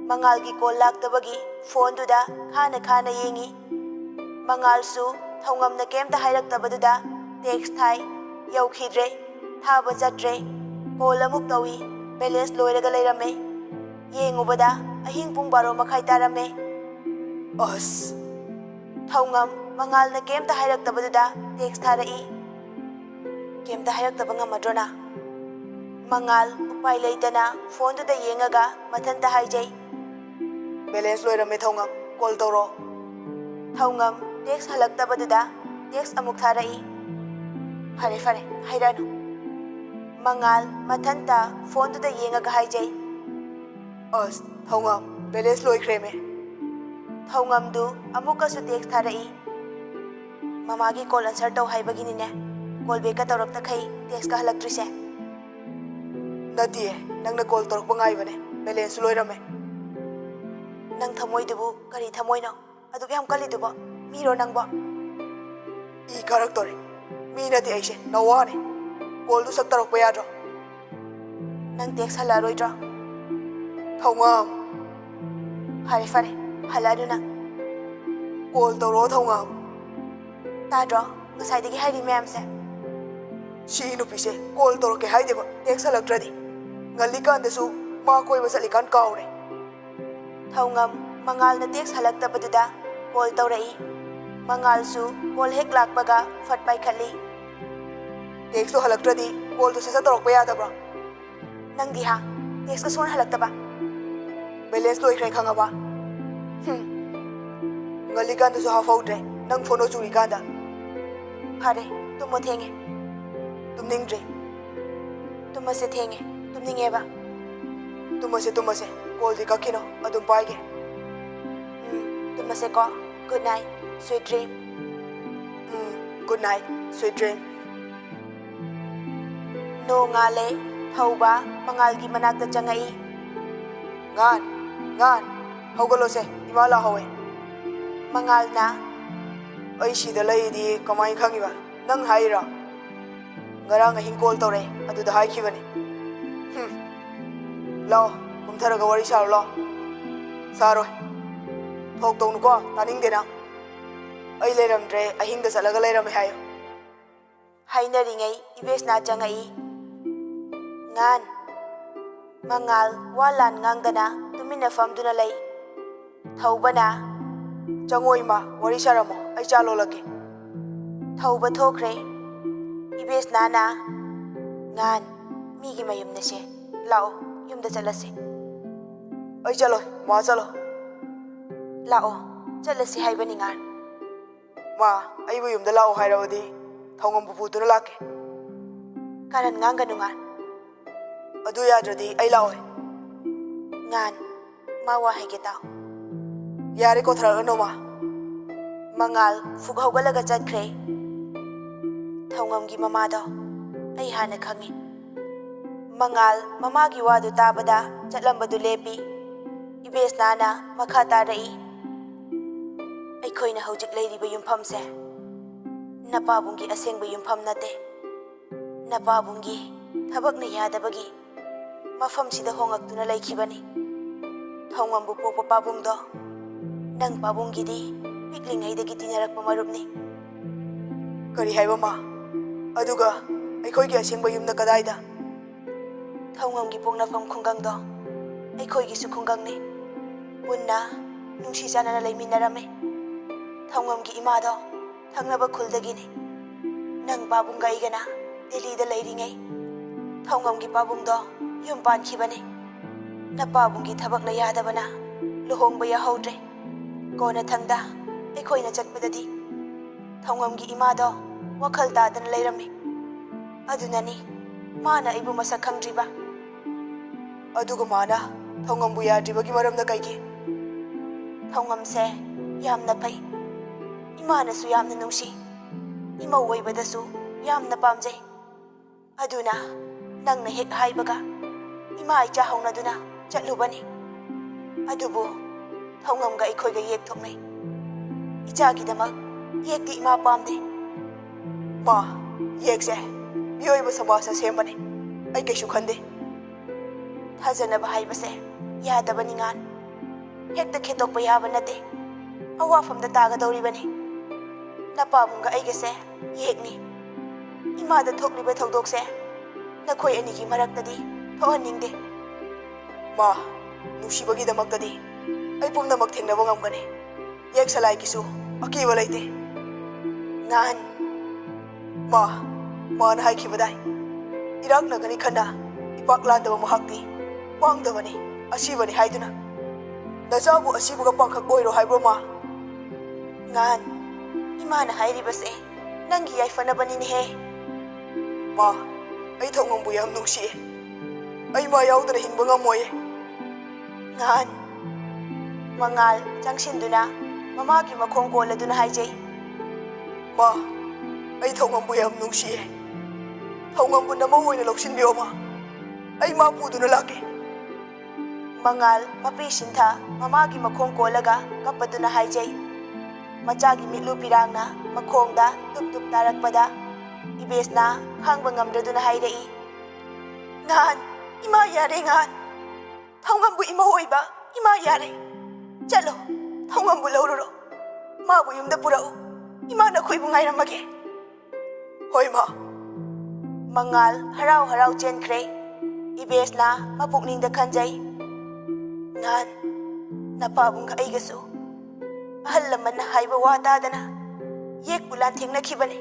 ꯃꯉꯥꯜꯒꯤ ꯀꯣꯜ ꯂꯥꯛꯇꯕꯒꯤ ꯐꯣꯟꯗꯨꯗ ꯈꯥꯅ ꯈꯥꯅ ꯌꯦꯡꯉꯤ꯫ ꯃꯉꯥꯜꯁꯨ ꯊꯧꯉꯝꯅ ꯀꯩꯝꯇ ꯍꯥꯏꯔꯛꯇꯕꯗꯨꯗ ꯇꯦꯛꯁ ꯊꯥꯏ꯫ ꯌꯧꯈꯤꯗ꯭ꯔꯦ꯫ ꯊꯥꯕ ꯆꯠꯇ꯭ꯔꯦ꯫ ꯀꯣꯜ ꯑꯃꯨꯛ ꯇꯧꯏ꯫ ꯕꯦꯂꯦꯟꯁ ꯂꯣꯏꯔꯒ ꯂꯩꯔꯝꯃꯦ꯫ ꯌꯦꯡꯉꯨꯕꯗ ꯑꯍꯤꯡ ꯄꯨꯡ ꯕꯥꯔꯣ ꯃꯈꯥꯏ ꯇꯥꯔꯝꯃꯦ꯫ ꯑꯁ! ꯊꯧꯉꯝ ꯃꯉꯥꯜꯅ ꯀꯩꯝꯇ ꯍꯥꯏꯔꯛꯇꯕꯗꯨꯗ ꯇꯦꯛꯁ ꯊꯥꯔꯛꯏ꯫ ꯀꯩꯝꯇ ꯍꯥꯏꯔꯛꯇꯕ ꯉꯝꯃꯗ꯭ꯔꯣ ꯅꯪ? ꯃꯉꯥꯜ ꯎꯄꯥꯏ ꯂꯩꯇꯅ ꯐꯣꯟꯗꯨꯗ ꯌꯦꯡꯉꯒ ꯃꯊꯟꯇ ꯍꯥꯏꯖꯩ꯫ ꯕꯦꯂꯦꯟꯁ ꯂꯣꯏꯔꯝꯃꯦ ꯊꯧꯉꯝ, ꯀꯣꯜ ꯇꯧꯔꯣ꯫ ꯊꯧꯉꯝ ꯇꯦꯛꯁ ꯍꯜꯂꯛꯇꯕꯗꯨꯗ ꯇꯦꯛꯁ ꯑꯃꯨꯛ ꯊꯥꯔꯛꯏ꯫ ꯐꯔꯦ, ꯐꯔꯦ, ꯍꯥꯏꯔꯛꯑꯅꯨ꯫ ꯃꯉꯥꯜ ꯃꯊꯟꯇ ꯐꯣꯟꯗꯨꯗ ꯌꯦꯡꯉꯒ ꯍꯥꯏꯖꯩ꯫ ꯑꯁ, ꯊꯧꯉꯝ, ꯕꯦꯂꯦꯟꯁ ꯂꯣꯏꯈ꯭ꯔꯦꯃꯦ꯫ ꯊꯧꯉꯝꯗꯨ ꯑꯃꯨꯛꯀꯁꯨ ꯇꯦꯛꯁ ꯊꯥꯔꯛꯏ꯫ ꯃꯃꯥꯒꯤ ꯀꯣꯜ ꯑꯟꯁꯔ ꯇꯧ ꯍꯥꯏꯕꯒꯤꯅꯤꯅꯦ ꯀꯣꯜ ꯕꯦꯛꯀ ꯇꯧꯔꯛꯇꯈꯩ ꯇꯦꯛꯁꯀ ꯍꯜꯂꯛꯇ꯭ꯔꯤꯁꯦ꯫ ꯅꯠꯇꯤꯌꯦ, ꯅꯪꯅ ꯀꯣꯜ ꯇꯧꯔꯛꯄ ꯉꯥꯏꯕꯅꯦ, ꯕꯦꯂꯦꯟꯁꯁꯨ ꯂꯣꯏꯔꯝꯃꯦ꯫ ꯅꯪ ꯊꯃꯣꯏꯗꯨꯕꯨ ꯀꯔꯤ ꯊꯃꯣꯏꯅꯣ? ꯑꯗꯨꯛ ꯌꯥꯝ ꯀꯜꯂꯤꯗꯨꯕꯣ? ꯃꯤꯔꯣ ꯅꯪꯕꯣ? ꯏ ꯀꯥꯔꯛꯇꯣꯔꯦ꯫ ꯃꯤ ꯅꯠꯇꯦ ꯑꯩꯁꯦ, ꯅꯋꯥꯅꯦ꯫ ꯀꯣꯜꯗꯨ ꯁꯠ ꯇꯧꯔꯛꯄ ꯌꯥꯗ꯭ꯔꯣ? ꯅꯪ ꯇꯦꯛꯁ ꯍꯜꯂꯛꯑꯔꯣꯏꯗ꯭ꯔꯣ? ꯊꯧꯉꯝ꯫ ꯐꯔꯦ, ꯐꯔꯦ, ꯍꯜꯂꯛꯑꯅꯨ ꯅꯪ꯫ ꯀꯣꯜ ꯇꯧꯔꯛꯑꯣ, ꯊꯧꯉꯝ꯫ ꯇꯥꯗ꯭ꯔꯣ ꯉꯁꯥꯏꯗꯒꯤ ꯍꯥꯏꯔꯤ ꯃꯌꯥꯝꯁꯦ? ꯁꯤ ꯅꯨꯄꯤꯁꯦ ꯀꯣꯜ ꯇꯧꯔꯛꯀꯦ ꯍꯥꯏꯗꯦꯕ, ꯇꯦꯛꯁ ꯍꯜꯂꯛꯇ꯭ꯔꯗꯤ꯫ ꯉꯜꯂꯤꯀꯥꯟꯗꯁꯨ ꯃꯥ ꯀꯣꯏꯕ ꯆꯠꯂꯤꯀꯥꯟ ꯀꯥꯎꯔꯦ꯫ ꯊꯧꯉꯝ꯫ ꯃꯉꯥꯜꯅ ꯇꯦꯛꯁ ꯍꯜꯂꯛꯇꯕꯗꯨꯗ ꯀꯣꯜ ꯇꯧꯔꯛꯏ꯫ ꯃꯉꯥꯜꯁꯨ ꯀꯣꯜ ꯍꯦꯛ ꯂꯥꯛꯄꯒ ꯐꯠ ꯄꯥꯏꯈꯠꯂꯤ꯫ ꯇꯦꯛꯁꯇꯣ ꯍꯜꯂꯛꯇ꯭ꯔꯗꯤ ꯀꯣꯜꯗꯣ ꯁꯠ ꯁꯠ ꯇꯧꯔꯛꯄ ꯌꯥꯗꯕ꯭ꯔꯣ? ꯅꯪꯗꯤ ꯍꯥ? ꯇꯦꯛꯁꯀ ꯁꯨꯡꯍꯟ ꯍꯜꯂꯛꯇꯕ? ꯕꯦꯂꯦꯟꯁ ꯂꯣꯏꯈ꯭ꯔꯦ ꯈꯪꯉꯕ? ꯍꯨꯝ꯫ ꯉꯜꯂꯤꯀꯥꯟꯗꯁꯨ ꯍꯥꯞꯍꯧꯗ꯭ꯔꯦ, ꯅꯪ ꯐꯣꯟꯗꯣ ꯆꯨꯔꯤꯀꯥꯟꯗ꯫ ꯐꯔꯦ, ꯇꯨꯝꯃꯣ, ꯊꯦꯡꯉꯦ꯫ ꯇꯨꯝꯅꯤꯡꯗ꯭ꯔꯤ꯫ ꯇꯨꯝꯃꯁꯦ, ꯊꯦꯡꯉꯦ꯫ ꯇꯨꯝꯅꯤꯡꯉꯦꯕ꯫ ꯇꯨꯝꯃꯁꯦ, ꯇꯨꯝꯃꯁꯦ꯫ ꯀꯣꯜꯗꯤ ꯀꯛꯈꯤꯅꯣ, ꯑꯗꯨꯝ ꯄꯥꯏꯒꯦ꯫ ꯎꯝ, ꯇꯨꯝꯃꯁꯦꯀꯣ꯫ Good night, sweet dream꯫ ꯎꯝ, good night, sweet dream꯫ ꯅꯣꯡꯉꯥꯜꯂꯦ꯫ ꯊꯧꯕ ꯃꯉꯥꯜꯒꯤ ꯃꯅꯥꯛꯇ ꯆꯪꯉꯛꯏ꯫ "ꯉꯥꯟ, ꯉꯥꯟ, ꯍꯧꯒꯠꯂꯣꯁꯦ, ꯏꯃꯥ ꯂꯥꯛꯍꯧꯋꯦ꯫" ꯃꯉꯥꯜꯅ, "ꯑꯩ ꯁꯤꯗ ꯂꯩꯗꯤ ꯀꯃꯥꯏꯅ ꯈꯪꯉꯤꯕ? ꯅꯪ ꯍꯥꯏꯔꯤꯔꯣ?" "ꯉꯔꯥꯡ ꯑꯍꯤꯡ ꯀꯣꯜ ꯇꯧꯔꯛꯑꯦ, ꯑꯗꯨꯗ ꯍꯥꯏꯈꯤꯕꯅꯦ꯫" "ꯍꯨꯝ꯫ ꯂꯥꯛꯑꯣ, ꯀꯨꯝꯊꯔꯒ ꯋꯥꯔꯤ ꯁꯥꯔꯨ ꯂꯥꯛꯑꯣ꯫" "ꯁꯥꯔꯣꯏ꯫ ꯊꯣꯛ ꯇꯧꯅꯨꯀꯣ, ꯇꯥꯅꯤꯡꯗꯦ ꯅꯪ꯫ ꯑꯩ ꯂꯩꯔꯝꯗ꯭ꯔꯦ, ꯑꯍꯤꯡꯗ ꯆꯠꯂꯒ ꯂꯩꯔꯝꯃꯦ ꯍꯥꯏꯌꯨ꯫" ꯍꯥꯏꯅꯔꯤꯉꯩ ꯏꯕꯦꯁꯅꯥ ꯆꯪꯉꯛꯏ꯫ "ꯉꯥꯟ꯫" ꯃꯉꯥꯜ ꯋꯥ ꯂꯥꯟ ꯉꯥꯡꯗꯅ ꯇꯨꯃꯤꯟꯅ ꯐꯝꯗꯨꯅ ꯂꯩ꯫ ꯊꯧꯕꯅ, "ꯆꯪꯉꯣ ꯏꯃꯥ, ꯋꯥꯔꯤ ꯁꯥꯔꯝꯃꯣ, ꯑꯩ ꯆꯥ ꯂꯣꯜꯂꯛꯀꯦ꯫" ꯊꯧꯕ ꯊꯣꯛꯈ꯭ꯔꯦ꯫ ꯏꯕꯦꯁꯅꯥꯅ, "ꯉꯥꯟ, ꯃꯤꯒꯤ ꯃꯌꯨꯝꯅꯁꯦ, ꯂꯥꯛꯑꯣ, ꯌꯨꯝꯗ ꯆꯠꯂꯁꯦ꯫" "ꯑꯩ ꯆꯠꯂꯣꯏ, ꯃꯥ ꯆꯠꯂꯣ꯫" "ꯂꯥꯛꯑꯣ, ꯆꯠꯂꯁꯤ ꯍꯥꯏꯕꯅꯤ ꯉꯥꯟ꯫" "ꯃꯥ, ꯑꯩꯕꯨ ꯌꯨꯝꯗ ꯂꯥꯛꯑꯣ ꯍꯥꯏꯔꯕꯗꯤ ꯊꯧꯉꯝꯕꯨ ꯄꯨꯗꯨꯅ ꯂꯥꯛꯀꯦ꯫" "ꯀꯥꯔꯟ ꯉꯥꯡꯒꯅꯨ ꯉꯥꯟ꯫" "ꯑꯗꯨ ꯌꯥꯗ꯭ꯔꯗꯤ ꯑꯩ ꯂꯥꯛꯑꯣꯏ꯫" "ꯉꯥꯟ, ꯃꯥ ꯋꯥ ꯍꯥꯏꯒꯦ ꯇꯥꯎ꯫" "ꯌꯥꯔꯦ, ꯀꯣꯊꯔꯛꯑꯅꯨ ꯃꯥ꯫" ꯃꯉꯥꯜ ꯐꯨꯛ ꯍꯧꯒꯠꯂꯒ ꯆꯠꯈ꯭ꯔꯦ꯫ ꯊꯧꯉꯝꯒꯤ ꯃꯃꯥꯗꯣ ꯑꯩ ꯍꯥꯟꯅ ꯈꯪꯉꯤ꯫ ꯃꯉꯥꯜ ꯃꯃꯥꯒꯤ ꯋꯥꯗꯨ ꯇꯥꯕꯗ ꯆꯠꯂꯝꯕꯗꯨ ꯂꯦꯞꯄꯤ꯫ ꯏꯕꯦꯁꯅꯥꯅ ꯃꯈꯥ ꯇꯥꯔꯛꯏ, "ꯑꯩꯈꯣꯏꯅ ꯍꯧꯖꯤꯛ ꯂꯩꯔꯤꯕ ꯌꯨꯝꯐꯝꯁꯦ ꯅꯄꯥꯕꯨꯡꯒꯤ ꯑꯁꯦꯡꯕ ꯌꯨꯝꯐꯝ ꯅꯠꯇꯦ꯫ ꯅꯄꯥꯕꯨꯡꯒꯤ ꯊꯕꯛꯅ ꯌꯥꯗꯕꯒꯤ ꯃꯐꯝꯁꯤꯗ ꯍꯣꯡꯉꯛꯇꯨꯅ ꯂꯩꯈꯤꯕꯅꯤ꯫ ꯊꯧꯉꯝꯕꯨ ꯄꯣꯛꯄ ꯄꯥꯕꯨꯡꯗꯣ ꯅꯪ ꯄꯥꯕꯨꯡꯒꯤꯗꯤ ꯄꯤꯛꯂꯤꯉꯩꯗꯒꯤ ꯇꯤꯟꯅꯔꯛꯄ ꯃꯔꯨꯞꯅꯤ꯫" "ꯀꯔꯤ ꯍꯥꯏꯕ ꯃꯥ? ꯑꯗꯨꯒ ꯑꯩꯈꯣꯏꯒꯤ ꯑꯁꯦꯡꯕ ꯌꯨꯝꯅ ꯀꯗꯥꯏꯗ?" "ꯊꯧꯉꯝꯒꯤ ꯄꯣꯛꯅꯐꯝ ꯈꯨꯡꯒꯪꯗꯣ ꯑꯩꯈꯣꯏꯒꯤꯁꯨ ꯈꯨꯡꯒꯪꯅꯤ꯫ ꯄꯨꯟꯅ ꯅꯨꯡꯁꯤ ꯆꯥꯟꯅꯅ ꯂꯩꯃꯤꯟꯅꯔꯝꯃꯤ꯫ ꯊꯧꯉꯝꯒꯤ ꯏꯃꯥꯗꯣ ꯊꯪꯅꯕ ꯈꯨꯜꯗꯒꯤꯅꯤ꯫ ꯅꯪ ꯄꯥꯕꯨꯡꯒ ꯑꯩꯒꯅ ꯗꯦꯜꯂꯤꯗ ꯂꯩꯔꯤꯉꯩ ꯊꯧꯉꯝꯒꯤ ꯄꯥꯕꯨꯡꯗꯣ ꯌꯨꯝ ꯄꯥꯟꯈꯤꯕꯅꯤ꯫ ꯅꯄꯥꯕꯨꯡꯒꯤ ꯊꯕꯛꯅ ꯌꯥꯗꯕꯅ ꯂꯨꯍꯣꯡꯕ ꯌꯥꯍꯧꯗ꯭ꯔꯦ꯫ ꯀꯣꯟꯅꯊꯪꯗ ꯑꯩꯈꯣꯏꯅ ꯆꯠꯄꯗꯗꯤ ꯊꯧꯉꯝꯒꯤ ꯏꯃꯥꯗꯣ ꯋꯥꯈꯜ ꯇꯥꯗꯅ ꯂꯩꯔꯝꯃꯤ꯫ ꯑꯗꯨꯅꯅꯤ ꯃꯥꯅ ꯑꯩꯕꯨ ꯃꯁꯛ ꯈꯪꯗ꯭ꯔꯤꯕ꯫ ꯑꯗꯨꯒ ꯃꯥꯅ ꯊꯧꯉꯝꯕꯨ ꯌꯥꯗ꯭ꯔꯤꯕꯒꯤ ꯃꯔꯝꯅ ꯀꯩꯒꯤ? ꯊꯧꯉꯝꯁꯦ ꯌꯥꯝꯅ ꯐꯩ꯫ ꯏꯃꯥꯅꯁꯨ ꯌꯥꯝꯅ ꯅꯨꯡꯁꯤ꯫ ꯏꯃꯧ ꯑꯣꯏꯕꯗꯁꯨ ꯌꯥꯝꯅ ꯄꯥꯝꯖꯩ꯫ ꯑꯗꯨꯅ ꯅꯪꯅ ꯍꯦꯛ ꯍꯥꯏꯕꯒ ꯏꯃꯥ ꯏꯆꯥ ꯍꯧꯅꯗꯨꯅ ꯆꯠꯂꯨꯕꯅꯤ꯫ ꯑꯗꯨꯕꯨ ꯊꯧꯉꯝꯒ ꯑꯩꯈꯣꯏꯒ ꯌꯦꯛ ꯊꯣꯛꯅꯩ꯫ ꯏꯆꯥꯒꯤꯗꯃꯛ ꯌꯦꯛꯇꯤ ꯏꯃꯥ ꯄꯥꯝꯗꯦ꯫ ꯃꯥ, ꯌꯦꯛꯁꯦ ꯃꯤꯑꯣꯏꯕ ꯁꯃꯥꯖꯅ ꯁꯦꯝꯕꯅꯤ꯫ ꯑꯩ ꯀꯩꯁꯨ ꯈꯟꯗꯦ꯫ ꯊꯥꯖꯅꯕ ꯍꯥꯏꯕꯁꯦ ꯌꯥꯗꯕꯅꯤ ꯉꯥꯟ꯫ ꯍꯦꯛꯇ ꯈꯦꯠꯇꯣꯛꯄ ꯌꯥꯕ ꯅꯠꯇꯦ꯫ ꯑꯋꯥꯐꯝꯗ ꯇꯥꯒꯗꯧꯔꯤꯕꯅꯤ꯫ ꯅꯄꯥꯕꯨꯡꯒ ꯑꯩꯒꯁꯦ ꯌꯦꯛꯅꯤ꯫ ꯏꯃꯥꯗ ꯊꯣꯛꯂꯤꯕ ꯊꯧꯗꯣꯛꯁꯦ ꯅꯈꯣꯏ ꯑꯅꯤꯒꯤ ꯃꯔꯛꯇꯗꯤ ꯊꯣꯛꯍꯟꯅꯤꯡꯗꯦ꯫ ꯃꯥ, ꯅꯨꯡꯁꯤꯕꯒꯤꯗꯃꯛꯇꯗꯤ ꯑꯩ ꯄꯨꯝꯅꯃꯛ ꯊꯦꯡꯅꯕ ꯉꯝꯒꯅꯤ꯫ ꯌꯦꯛ ꯁꯂꯥꯏꯒꯤꯁꯨ ꯑꯀꯤꯕ ꯂꯩꯇꯦ꯫ ꯉꯥꯟ, ꯃꯥ, ꯃꯥꯅ ꯍꯥꯏꯈꯤꯕꯗꯥꯏ, ꯏꯔꯥꯛꯅꯒꯅꯤ ꯈꯟꯅ ꯏꯄꯥꯛ ꯂꯥꯟꯗꯕ ꯃꯍꯥꯛꯇꯤ ꯄꯥꯡꯗꯕꯅꯤ, ꯑꯁꯤꯕꯅꯤ ꯍꯥꯏꯗꯨꯅ꯫ ꯅꯆꯥꯕꯨ ꯑꯁꯤꯕꯒ ꯄꯥꯡꯈꯛ ꯑꯣꯏꯔꯣ ꯍꯥꯏꯕ꯭ꯔꯣ, ꯃꯥ? ꯉꯥꯟ, ꯏꯃꯥꯅ ꯍꯥꯏꯔꯤꯕꯁꯦ ꯅꯪꯒꯤ ꯌꯥꯏꯐꯅꯕꯅꯤꯅꯦꯍꯦ꯫ ꯃꯥ, ꯑꯩ ꯊꯧꯉꯝꯕꯨ ꯌꯥꯝ ꯅꯨꯡꯁꯤꯌꯦ꯫ ꯑꯩ ꯃꯥ ꯌꯥꯎꯗꯅ ꯍꯤꯡꯕ ꯉꯝꯃꯣꯏꯌꯦ꯫ ꯉꯥꯟ, ꯃꯉꯥꯜ ꯆꯪꯁꯤꯟꯗꯨꯅ ꯃꯃꯥꯒꯤ ꯃꯈꯣꯡ ꯀꯣꯜꯂꯗꯨꯅ ꯍꯥꯏꯖꯩ꯫ ꯃꯥ, ꯑꯩ ꯊꯧꯉꯝꯕꯨ ꯌꯥꯝ ꯅꯨꯡꯁꯤꯌꯦ꯫ ꯊꯧꯉꯝꯕꯨ ꯅꯃꯧ ꯑꯣꯏꯅ ꯂꯧꯁꯤꯟꯕꯤꯌꯣ, ꯃꯥ꯫ ꯑꯩ ꯃꯥ ꯄꯨꯗꯨꯅ ꯂꯥꯛꯀꯦ꯫ ꯃꯉꯥꯜ ꯃꯄꯤ ꯁꯤꯟꯊ ꯃꯃꯥꯒꯤ ꯃꯈꯣꯡ ꯀꯣꯜꯂꯒ ꯀꯞꯄꯗꯨꯅ ꯍꯥꯏꯖꯩ꯫ ꯃꯆꯥꯒꯤ ꯃꯤꯠꯂꯨ ꯄꯤꯔꯥꯡꯅ ꯃꯈꯣꯡꯗ ꯇꯨꯞ ꯇꯨꯞ ꯇꯥꯔꯛꯄꯗ ꯏꯕꯦꯁꯅ ꯈꯥꯡꯕ ꯉꯝꯗ꯭ꯔꯗꯨꯅ ꯍꯥꯏꯔꯛꯏ, "ꯉꯥꯟ, ꯏꯃꯥ ꯌꯥꯔꯦ ꯉꯥꯟ꯫ ꯊꯧꯉꯝꯕꯨ ꯏꯃꯧ ꯑꯣꯏꯕ ꯏꯃꯥ ꯌꯥꯔꯦ꯫ ꯆꯠꯂꯣ, ꯊꯧꯉꯝꯕꯨ ꯂꯧꯔꯨꯔꯣ꯫ ꯃꯥꯕꯨ ꯌꯨꯝꯗ ꯄꯨꯔꯛꯎ꯫ ꯏꯃꯥ ꯅꯈꯣꯏꯕꯨ ꯉꯥꯏꯔꯝꯃꯒꯦ꯫" "ꯍꯣꯏ, ꯃꯥ꯫" ꯃꯉꯥꯜ ꯍꯔꯥꯎ ꯍꯔꯥꯎ ꯆꯦꯟꯈ꯭ꯔꯦ꯫ ꯏꯕꯦꯁꯅ ꯃꯄꯨꯛꯅꯤꯡꯗ ꯈꯟꯖꯩ, "ꯉꯥꯟ, ꯅꯄꯥꯕꯨꯡꯒ ꯑꯩꯒꯁꯨ ꯑꯍꯜ ꯂꯃꯟꯅ ꯍꯥꯏꯕ ꯋꯥ ꯇꯥꯗꯅ ꯌꯦꯛꯄꯨ ꯂꯥꯟꯊꯦꯡꯅꯈꯤꯕꯅꯤ꯫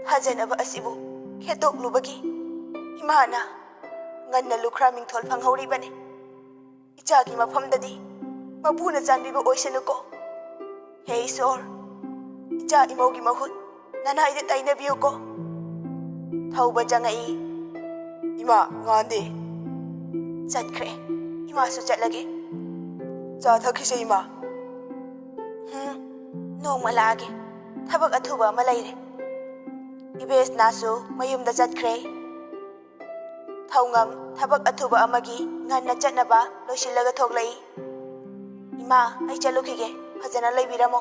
ꯊꯥꯖꯅꯕ ꯑꯁꯤꯕꯨ ꯈꯦꯠꯇꯣꯛꯂꯨꯕꯒꯤ ꯏꯃꯥꯅ ꯉꯟꯅ ꯂꯨꯈ꯭ꯔꯥ ꯃꯤꯡꯊꯣꯜ ꯐꯪꯍꯧꯔꯤꯕꯅꯤ꯫ ꯏꯆꯥꯒꯤ ꯃꯐꯝꯗꯗꯤ ꯃꯄꯨꯅ ꯆꯥꯟꯕꯤꯕ ꯑꯣꯏꯁꯅꯨꯀꯣ꯫ ꯍꯦ ꯏꯁꯣꯔ, ꯏꯆꯥ ꯏꯃꯧꯒꯤ ꯃꯍꯨꯠ ꯅꯅꯥꯏꯗ ꯇꯩꯅꯕꯤꯌꯨꯀꯣ꯫ ꯊꯧꯕ ꯆꯪꯉꯛꯏ꯫ ꯏꯃꯥ, ꯉꯥꯟꯗꯦ꯫ ꯆꯠꯈ꯭ꯔꯦ꯫ ꯏꯃꯥꯁꯨ ꯆꯠꯂꯒꯦ꯫ ꯆꯥ ꯊꯛꯈꯤꯁꯦ, ꯏꯃꯥ꯫ ꯍꯨꯝ, ꯅꯣꯡꯃ ꯂꯥꯛꯑꯒꯦ꯫ ꯊꯕꯛ ꯑꯊꯨꯕ ꯑꯃ ꯂꯩꯔꯦ꯫ ꯏꯕꯦꯁꯅꯥꯁꯨ ꯃꯌꯨꯝꯗ ꯆꯠꯈ꯭ꯔꯦ꯫ ꯊꯧꯉꯝ ꯊꯕꯛ ꯑꯊꯨꯕ ꯑꯃꯒꯤ ꯉꯟꯅ ꯆꯠꯅꯕ ꯂꯣꯏꯁꯤꯜꯂꯒ ꯊꯣꯛꯂꯛꯏ꯫ "ꯏꯃꯥ, ꯑꯩ ꯆꯠꯂꯨꯈꯤꯒꯦ, ꯐꯖꯅ ꯂꯩꯕꯤꯔꯝꯃꯣ꯫"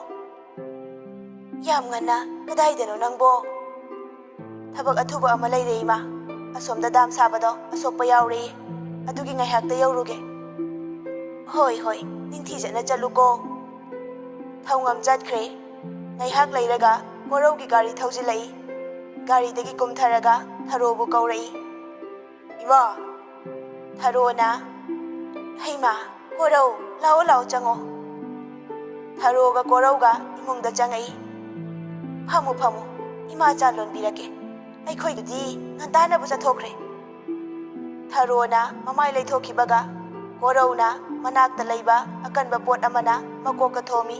"ꯌꯥꯝ ꯉꯟꯅ? ꯀꯗꯥꯏꯗꯅꯣ ꯅꯪꯕꯣ?" "ꯊꯕꯛ ꯑꯊꯨꯕ ꯑꯃ ꯂꯩꯔꯦ ꯏꯃꯥ, ꯑꯁꯣꯝꯗ ꯗꯥꯝ ꯁꯥꯕꯗꯣ ꯑꯁꯣꯛꯄ ꯌꯥꯎꯔꯦ, ꯑꯗꯨꯒꯤ ꯉꯥꯏꯍꯥꯛꯇ ꯌꯧꯔꯨꯒꯦ꯫" "ꯍꯣꯏ ꯍꯣꯏ, ꯅꯤꯡꯊꯤꯖꯅ ꯆꯠꯂꯨꯀꯣ꯫" ꯊꯧꯉꯝ ꯆꯠꯈ꯭ꯔꯦ꯫ ꯉꯥꯏꯍꯥꯛ ꯂꯩꯔꯒ ꯀꯣꯔꯧꯒꯤ ꯒꯥꯔꯤ ꯊꯧꯖꯤꯜꯂꯛꯏ꯫ ꯒꯥꯔꯤꯗꯒꯤ ꯀꯨꯝꯊꯔꯒ ꯊꯔꯣꯕꯨ ꯀꯧꯔꯛꯏ꯫ "ꯏꯃꯥ!" ꯊꯔꯣꯅ, "ꯍꯩꯃꯥ, ꯀꯣꯔꯧ, ꯂꯥꯛꯑꯣ, ꯂꯥꯛꯑꯣ, ꯆꯪꯉꯣ꯫" ꯊꯔꯣꯒ ꯀꯣꯔꯧꯒ ꯏꯃꯨꯡꯗ ꯆꯪꯉꯛꯏ꯫ "ꯐꯝꯃꯨ, ꯐꯝꯃꯨ, ꯏꯃꯥ ꯆꯥ ꯂꯣꯟꯕꯤꯔꯛꯀꯦ꯫ ꯑꯩꯈꯣꯏꯗꯨꯗꯤ ꯉꯟꯇꯥꯅꯕꯨ ꯆꯠꯊꯣꯛꯈ꯭ꯔꯦ꯫" ꯊꯔꯣꯅ ꯃꯃꯥꯏ ꯂꯩꯊꯣꯛꯈꯤꯕꯒ ꯀꯣꯔꯧꯅ ꯃꯅꯥꯛꯇ ꯂꯩꯕ ꯑꯀꯟꯕ ꯄꯣꯠ ꯑꯃꯅ ꯃꯀꯣꯛꯀ ꯊꯣꯝꯃꯤ꯫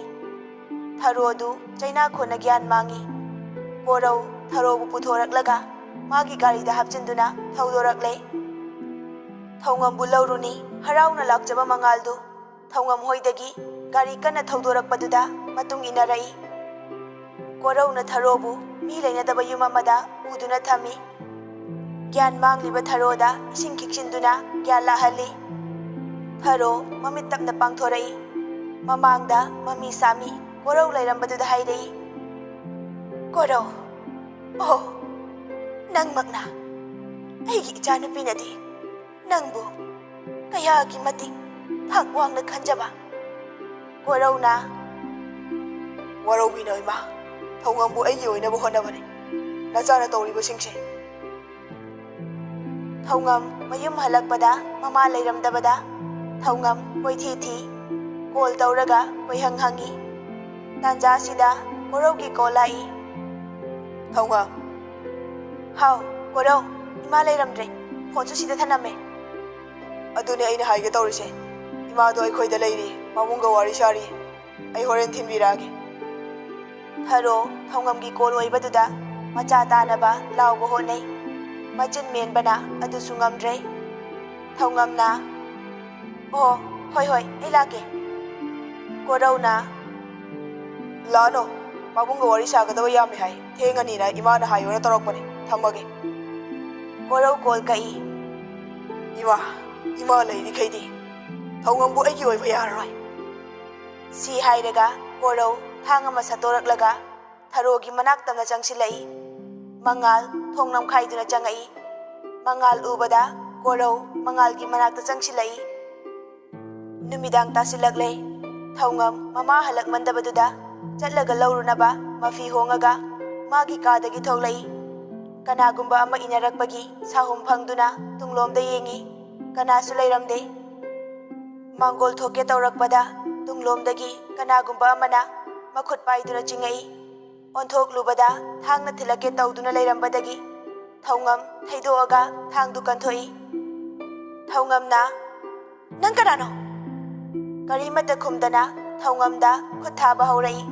ꯊꯔꯣꯗꯨ ꯆꯩꯅꯥꯈꯣꯟꯅ ꯒ꯭ꯌꯥꯟ ꯃꯥꯡꯉꯤ꯫ ꯀꯣꯔꯧ ꯊꯔꯣꯕꯨ ꯄꯨꯊꯣꯔꯛꯂꯒ ꯃꯥꯒꯤ ꯒꯥꯔꯤꯗ ꯍꯥꯞꯆꯤꯟꯗꯨꯅ ꯊꯧꯗꯣꯔꯛꯂꯦ꯫ ꯊꯧꯉꯝꯕꯨ ꯂꯧꯔꯨꯅꯤ ꯍꯔꯥꯎꯅ ꯂꯥꯛꯆꯕ ꯃꯉꯥꯜꯗꯨ ꯊꯧꯉꯝ ꯍꯣꯏꯗꯒꯤ ꯒꯥꯔꯤ ꯀꯟꯅ ꯊꯧꯗꯣꯔꯛꯄꯗꯨꯗ ꯃꯇꯨꯡ ꯏꯟꯅꯔꯛꯏ꯫ ꯀꯣꯔꯧꯅ ꯊꯔꯣꯕꯨ ꯃꯤ ꯂꯩꯅꯗꯕ ꯌꯨꯝ ꯑꯃꯗ ꯄꯨꯗꯨꯅ ꯊꯝꯃꯤ꯫ ꯒ꯭ꯌꯥꯟ ꯃꯥꯡꯂꯤꯕ ꯊꯔꯣꯗ ꯏꯁꯤꯡ ꯈꯤꯛꯆꯤꯟꯗꯨꯅ ꯒ꯭ꯌꯥꯟ ꯂꯥꯛꯍꯜꯂꯤ꯫ ꯊꯔꯣ ꯃꯃꯤꯠ ꯇꯞꯅ ꯄꯥꯡꯊꯣꯔꯛꯏ꯫ ꯃꯃꯥꯡꯗ ꯃꯃꯤ ꯁꯥꯃꯤ ꯀꯣꯔꯧ ꯂꯩꯔꯝꯕꯗꯨꯗ ꯍꯥꯏꯔꯛꯏ, "ꯀꯣꯔꯧ, ꯑꯣ, ꯅꯪꯃꯛꯅ? ꯑꯩꯒꯤ ꯏꯆꯥꯅꯨꯄꯤꯅꯗꯤ ꯅꯪꯕꯨ ꯀꯌꯥꯒꯤ ꯃꯇꯤꯛ ꯊꯥꯛ ꯋꯥꯡꯅ ꯈꯟꯖꯕ꯫" ꯀꯣꯔꯧꯅ, "ꯋꯥꯔꯧꯕꯤꯅꯣ ꯏꯃꯥ, ꯊꯧꯉꯝꯕꯨ ꯑꯩꯒꯤ ꯑꯣꯏꯅꯕ ꯍꯣꯠꯅꯕꯅꯤ ꯅꯆꯥꯅ ꯇꯧꯔꯤꯕꯁꯤꯡꯁꯦ꯫" ꯊꯧꯉꯝ ꯃꯌꯨꯝ ꯍꯜꯂꯛꯄꯗ ꯃꯃꯥ ꯂꯩꯔꯝꯗꯕꯗ ꯊꯧꯉꯝ ꯀꯣꯏꯊꯤ ꯊꯤ꯫ ꯀꯣꯜ ꯇꯧꯔꯒ ꯀꯣꯏꯍꯪ ꯍꯪꯉꯤ꯫ ꯇꯥꯟꯖꯥꯁꯤꯗ ꯀꯣꯔꯧꯒꯤ ꯀꯣꯜ ꯂꯥꯛꯏ꯫ ꯊꯧꯉꯝ꯫ ꯍꯥꯎ, ꯀꯣꯔꯧ, ꯏꯃꯥ ꯂꯩꯔꯝꯗ꯭ꯔꯦ꯫ ꯐꯣꯟꯁꯨ ꯁꯤꯗ ꯊꯅꯝꯃꯦ꯫ ꯑꯗꯨꯅꯦ ꯑꯩꯅ ꯍꯥꯏꯒꯦ ꯇꯧꯔꯤꯁꯦ꯫ ꯏꯃꯥꯗꯣ ꯑꯩꯈꯣꯏꯗ ꯂꯩꯔꯤ, ꯄꯥꯕꯨꯡꯒ ꯋꯥꯔꯤ ꯁꯥꯔꯤ꯫ ꯑꯩ ꯍꯣꯔꯦꯟ ꯊꯤꯟꯕꯤꯔꯛꯑꯒꯦ꯫ ꯊꯔꯣ ꯊꯧꯉꯝꯒꯤ ꯀꯣꯜ ꯑꯣꯏꯕꯗꯨꯗ ꯃꯆꯥ ꯇꯥꯅꯕ ꯂꯥꯎꯕ ꯍꯣꯠꯅꯩ꯫ ꯃꯆꯤꯟ ꯃꯦꯟꯕꯅ ꯑꯗꯨꯁꯨ ꯉꯝꯗ꯭ꯔꯦ꯫ ꯊꯧꯉꯝꯅ, "ꯑꯣ, ꯍꯣꯏ, ꯍꯣꯏ, ꯑꯩ ꯂꯥꯛꯀꯦ꯫" ꯀꯣꯔꯧꯅ, "ꯂꯥꯛꯑꯅꯣ, ꯄꯥꯕꯨꯡꯒ ꯋꯥꯔꯤ ꯁꯥꯒꯗꯕ ꯌꯥꯝꯃꯦ ꯍꯥꯏ, ꯊꯦꯡꯉꯅꯤꯅ ꯏꯃꯥꯅ ꯍꯥꯏꯌꯣꯅ ꯇꯧꯔꯛꯄꯅꯦ, ꯊꯝꯃꯒꯦ꯫" ꯀꯣꯔꯧ ꯀꯣꯜ ꯀꯛꯏ꯫ "ꯏꯃꯥ, ꯏꯃꯥ ꯂꯩꯔꯤꯈꯩꯗꯤ ꯊꯧꯉꯝꯕꯨ ꯑꯩꯒꯤ ꯑꯣꯏꯕ ꯌꯥꯔꯔꯣꯏ꯫" ꯁꯤ ꯍꯥꯏꯔꯒ ꯀꯣꯔꯧ ꯊꯥꯡ ꯑꯃ ꯁꯠꯇꯣꯔꯛꯂꯒ ꯊꯔꯣꯒꯤ ꯃꯅꯥꯛ ꯇꯝꯅ ꯆꯪꯁꯤꯜꯂꯛꯏ꯫ ꯃꯉꯥꯜ ꯊꯣꯡ ꯅꯝꯈꯥꯏꯗꯨꯅ ꯆꯪꯉꯛꯏ꯫ ꯃꯉꯥꯜ ꯎꯕꯗ ꯀꯣꯔꯧ ꯃꯉꯥꯜꯒꯤ ꯃꯅꯥꯛꯇ ꯆꯪꯁꯤꯜꯂꯛꯏ꯫ ꯅꯨꯃꯤꯗꯥꯡ ꯇꯥꯁꯤꯜꯂꯛꯂꯦ꯫ ꯊꯧꯉꯝ ꯃꯃꯥ ꯍꯜꯂꯛꯃꯟꯗꯕꯗꯨꯗ ꯆꯠꯂꯒ ꯂꯧꯔꯨꯅꯕ ꯃꯐꯤ ꯍꯣꯡꯉꯒ ꯃꯥꯒꯤ ꯀꯥꯗꯒꯤ ꯊꯣꯛꯂꯛꯏ꯫ ꯀꯅꯥꯒꯨꯝꯕ ꯑꯃ ꯏꯟꯅꯔꯛꯄꯒꯤ ꯁꯥꯍꯨꯝ ꯐꯪꯗꯨꯅ ꯇꯨꯡꯂꯣꯝꯗ ꯌꯦꯡꯉꯤ꯫ ꯀꯅꯥꯁꯨ ꯂꯩꯔꯝꯗꯦ꯫ ꯃꯥꯡꯒꯣꯜ ꯊꯣꯛꯀꯦ ꯇꯧꯔꯛꯄꯗ ꯇꯨꯡꯂꯣꯝꯗꯒꯤ ꯀꯅꯥꯒꯨꯝꯕ ꯑꯃꯅ ꯃꯈꯨꯠ ꯄꯥꯏꯗꯨꯅ ꯆꯤꯡꯉꯛꯏ꯫ ꯑꯣꯟꯊꯣꯛꯂꯨꯕꯗ ꯊꯥꯡꯅ ꯊꯤꯜꯂꯛꯀꯦ ꯇꯧꯗꯨꯅ ꯂꯩꯔꯝꯕꯗꯒꯤ ꯊꯧꯉꯝ ꯊꯩꯗꯣꯛꯑꯒ ꯊꯥꯡꯗꯨ ꯀꯟꯊꯣꯛꯏ꯫ ꯊꯧꯉꯝꯅ, "ꯅꯪ ꯀꯅꯥꯅꯣ?" ꯀꯔꯤꯃꯠꯇ ꯈꯨꯝꯗꯅ ꯊꯧꯉꯝꯗ ꯈꯨꯠ ꯊꯥꯕ ꯍꯧꯔꯛꯏ꯫